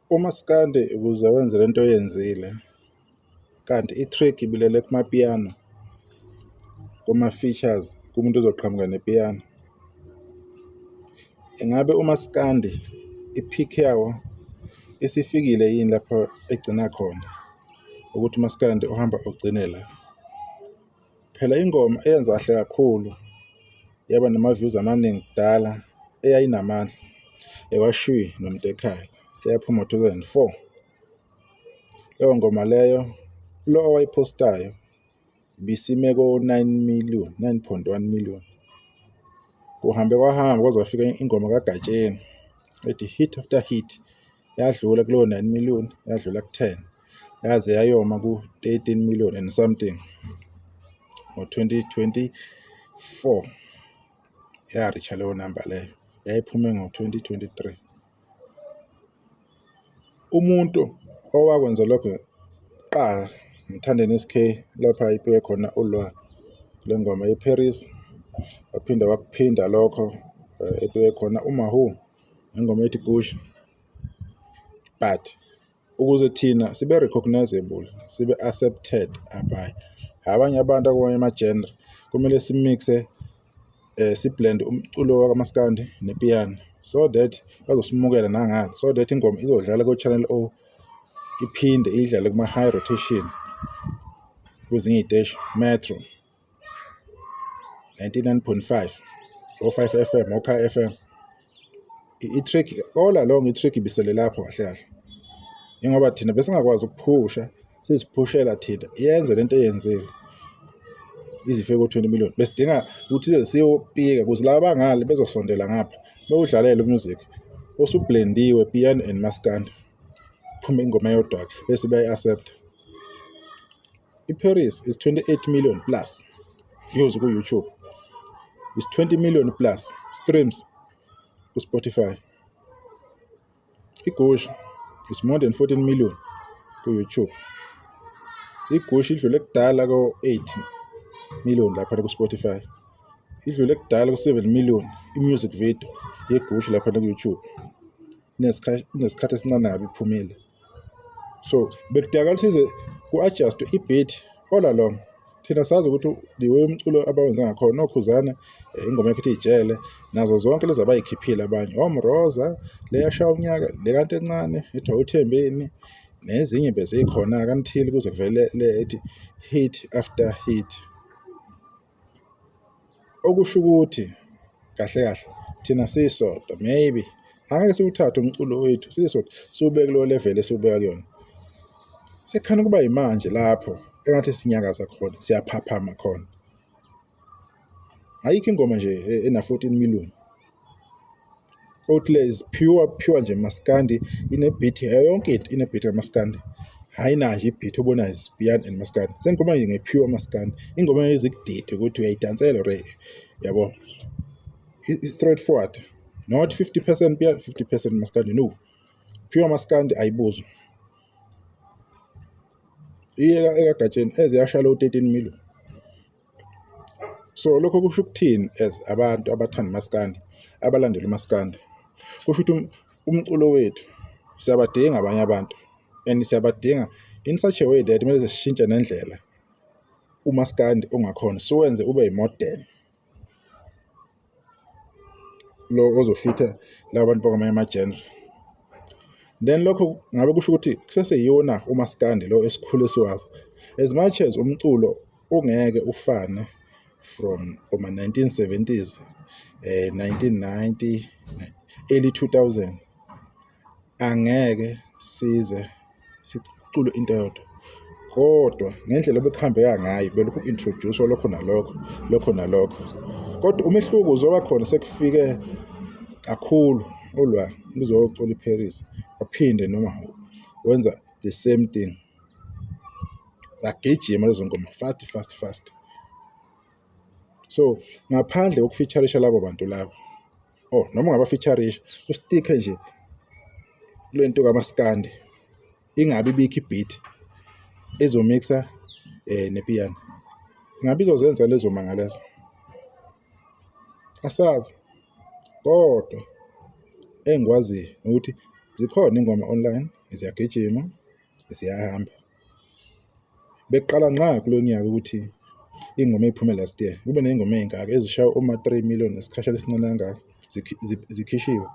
Umaskandi ukuze wenze lento oyenzile, kanti i-trick ibilele kumapiyano, kuma-features, kumuntu ozoqhamuka nepiyano. Ingabe umaskandi i-peak yawo isifikile yini lapho egcina khona ukuthi umaskandi uhamba ugcine la? Phela ingoma eyenza kahle kakhulu yaba nama-views amaningi kudala eyayinamandla ekaShwi noMntekhaya eyaphuma ngo-2004. Leyo ngoma leyo, lo owayiphostayo ibisime ko-9 million, 9.1 million. Kuhambe kwahamba kwaze kwafika ingoma kaGatsheni ethi Hit After Hit, yadlula kulowo 9 million, yadlula ku-10, yaze yayoma ku-13 million and something ngo-2024. Ya-reach-a leyo number leyo, yayiphume ngo-2023. Umuntu owakwenza lokho kuqala uMthandeni SK, lapha ayipike khona uLwa kule ngoma yeParis, waphinde wakuphinda lokho epike khona uMahu ngengoma ethi Gusha. But ukuze thina sibe recognizable, sibe accepted by abanye abantu akwamanye ama-genre, kumele simixe, si-blend umculo wakamaskandi nepiyano so that bazosimukela nangale, so that ingoma izodlala ko-Channel O, iphinde idlale kuma-high rotation kwezinye iy'teshi, Metro 99.5, o-5 FM, o-Kaya FM. I-trick all along, i-trick ibisele lapho kahle kahle, ingoba thina besingakwazi ukuphusha, siziphushela thina yenze lento eyenzile izifike ko-20 million. Besidinga ukuthi size siyopika ukuze laba abangale bezosondela ngapha bewudlalele umusic osublendiwe, piano and maskandi, phume ingoma eyodwa-ke bese bayi-accept. I-Paris is 28 million plus views ku-YouTube, is 20 million plus streams ku-Spotify. Igusha is more than 14 million ku-YouTube. Igusha idlule kudala ko-8 million lapha ku-Spotify, idlule kudala ku-7 million i-music video yegusha lapha ku-YouTube. Inesikhathi esincane kabi iphumile, so bekudingakala ukuthi size ku-adjust i-beat all along. Thina sazi ukuthi the way umculo abawenze ngakhona oKhuzane, ingoma yakhe ithi Ijele, nazo zonke lezi abayikhiphile abanye, oMroza le yashaya unyaka le kanti encane ethi Awuthembeni nezinye bezikhona kanithile kuze kuvele le ethi Hit After Hit. Okusho ukuthi kahle kahle thina sisodwa maybe angeke siwuthathe umculo wethu sisodwa siwubeke kuleyo level esiwubeka kuyona. Sekukhona kuba yimanje lapho engathi sinyakaza khona, siyaphaphama khona. Ayikho ingoma nje ena 14 million othi is pure pure nje maskandi, ine-beat yonke into, ine-beat kamaskandi, hhayi na nje i-beat obonayo is piano and maskandi. Sengikhuluma nje nge-pure maskandi, ingoma ezikudide ukuthi uyayidansela or yabo, straight forward, not 50% piano, 50% maskandi, no, pure maskandi ayibuzwa. Iyeka ekaGatsheni eze yashaya lo 13 million. So lokho kusho ukuthini as abantu abathanda umaskandi, abalandela umaskandi? Kusho ukuthi umculo wethu siyabadinga abanye abantu, and siyabadinga in such a way that kumele sishintshe nendlela umaskandi ongakhona siwenze ube yi-modern lo ozofitha laba bantu bakwamanye ama-genre. Then lokho ngabe kusho ukuthi kuseseyiwo na umaskandi lo esikhule siwazi? As much as umculo ungeke ufane from kuma-1970s, 1990, early 2000, angeke size sicule into eyodwa, kodwa ngendlela obekuhambeka ngayo belokhu ku-introduce-wa lokho nalokho, lokho nalokho, kodwa umehluko uzoba khona sekufike kakhulu uLwa kuzocula iParis, aphinde noma wenza the same thing. Zagijima lezo ngoma fast fast fast. So ngaphandle kokufeaturisha labo bantu labo, oh, noma ungabafeaturisha, usticke nje lento kamaskandi, ingabi ibikho i-beat ezomixa nepiano, ngabe izozenza lezo manga lezo, asazi. Kodwa engikwaziyo ukuthi zikhona ingoma online. Ziyagijima, ziyahamba. Bekuqala nqa kulo nyaka ukuthi iy'ngoma ey'phume last year kube ney'ngoma ey'ngaka ezishaya oma-3 million ngesikhashana esincane kangaka zikhishiwe.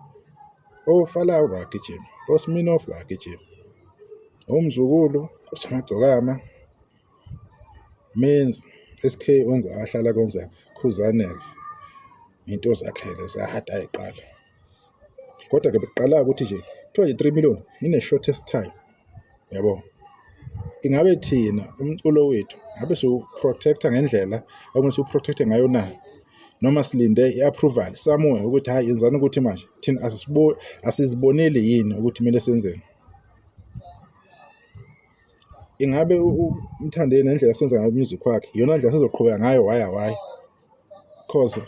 OFalawo bayagijima, oSminoff bayagijima, oMzukulu, Nkosi Yamagcokama, Menzi, SK wenza ahlala kwenza Khuzane-ke into zakhe lezi ahade ayiqala. Kodwa-ke bekuqala ukuthi nje kuthiwa nje 3 million in a shortest time, yabo. Ingabe thina umculo wethu ngabe siwu-protect-a ngendlela okumele siwu-protect-e ngayo na? Noma silinde i-approval somewhere ukuthi hhayi, yenzani ukuthi manje thina asiziboneli yini ukuthi kumele senzeni? Ingabe uMthandeni nendlela asenza ngayo umusic wakhe iyona ndlela asezoqhubeka ngayo waya waya? Cause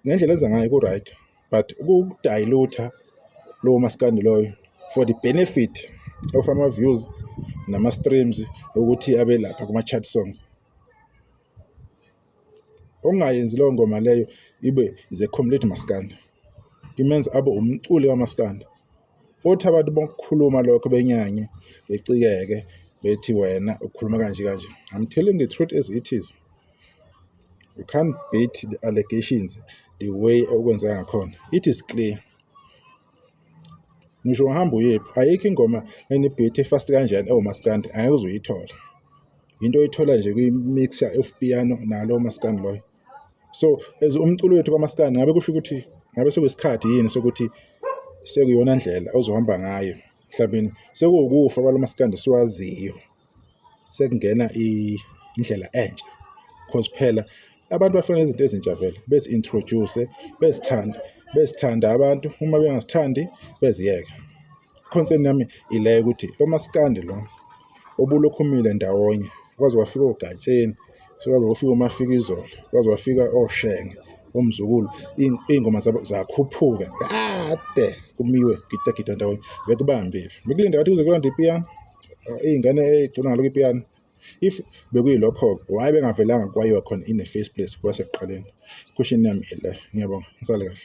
ngendlela enza ngayo ku-right, but uku-dilute-a lowo maskandi loyo for the benefit of ama-views nama-streams ukuthi abe lapha kuma-chart songs. Ongayenzi leyo ngoma leyo ibe is a complete maskandi, imenza abe umculi kamaskandi. Othi abantu bokukhuluma lokho benyanye, becikeke, bethi wena ukhuluma kanje kanje. I'm telling the truth as it is. You can't beat the allegations the way okwenzeka ngakhona. It is clear. Ngisho ungahamba uyephi, ayikho ingoma ene-beat e-fast kanjani ewumaskandi, angeke uze uyithole. Into oyithola nje kwi-mixture of piano nalo maskandi loyo. So as umculo wethu kamaskandi, ngabe kusho ukuthi ngabe sekuyisikhathi yini sokuthi sekuyiyona ndlela ozohamba ngayo? Mhlawumbe sekuwukufa kwalo maskandi esiwaziyo, sekungena indlela entsha, cause phela abantu bafuna izinto ezintsha vele, bezi-introduce, bezithande, bezithanda abantu, uma bengazithandi beziyeke. Concern yami ile ukuthi lo maskandi lo obulokhu umile ndawonye kwaze kwafika oGatsheni, sekwaze kwafika oMafikizolo, kwaze kwafika oShenge, oMzukulu, iy'ngoma zabo zakhuphuka kade kumiwe gidagida ndawonye, bekubambile. Bekulinda ngathi kuze kulanda ipiyano, iy'ngane ey'cula ngalokhu ipiyano. If bekuyilokho-ke, why bengavelanga kwayiwa khona in the first place kwasekuqaleni? Question yami ile. Ngiyabonga, nisale kahle.